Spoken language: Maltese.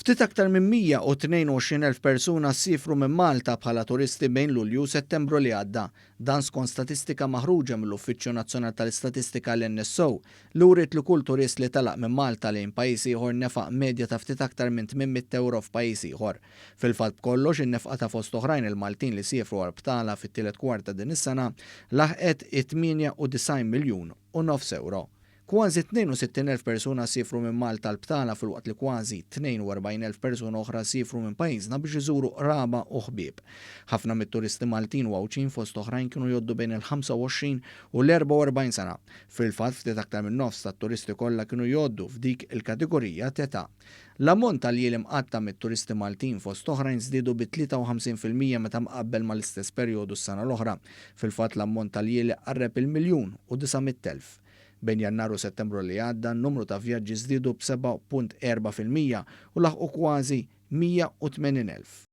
Ftit aktar minn 122,000 persuna siefru minn Malta bħala turisti bejn Lulju u Settembru li għadda. Dan skont statistika maħruġa mill-Uffiċċju Nazzjonali tal-Istatistika l-NSO li wriet li kull turist li telaq minn Malta lejn pajjiż ieħor nefaq medja ta' ftit aktar minn 800 ewro f'pajjiż ieħor. Fil-fatt b'kollox in-nefqa ta' fost oħrajn il-Maltin li siefru għal btala fit-tielet kwart ta' din is-sena laħqet it-98 miljun u nofs ewro. Kważi 62,000 persuna siefru minn Malta għal btala filwaqt li kważi 42,000 persuna oħra siefru minn pajjiżna biex iżuru qraba u ħbieb. Ħafna mit-turisti Maltin u Għawdxin fost oħrajn kienu jgħoddu bejn il-25 u l-44 sena. Fil-fatt ftit aktar minn nofs tat-turisti kollha kienu jgħoddu f'dik il-kategorija t'età. L-ammont ta' ljieli mqatta' mit-turisti Maltin fost oħrajn żdiedu bi 53% meta mqabbel mal-istess perjodu s-sena l-oħra. Fil-fatt l-ammont ta' ljieli qarreb il-miljun u 900,000. Bejn Jannar u Settembru li għadda, n-numru ta' vjaġġi żdiedu b'7.4% u laħqu kważi 180,000.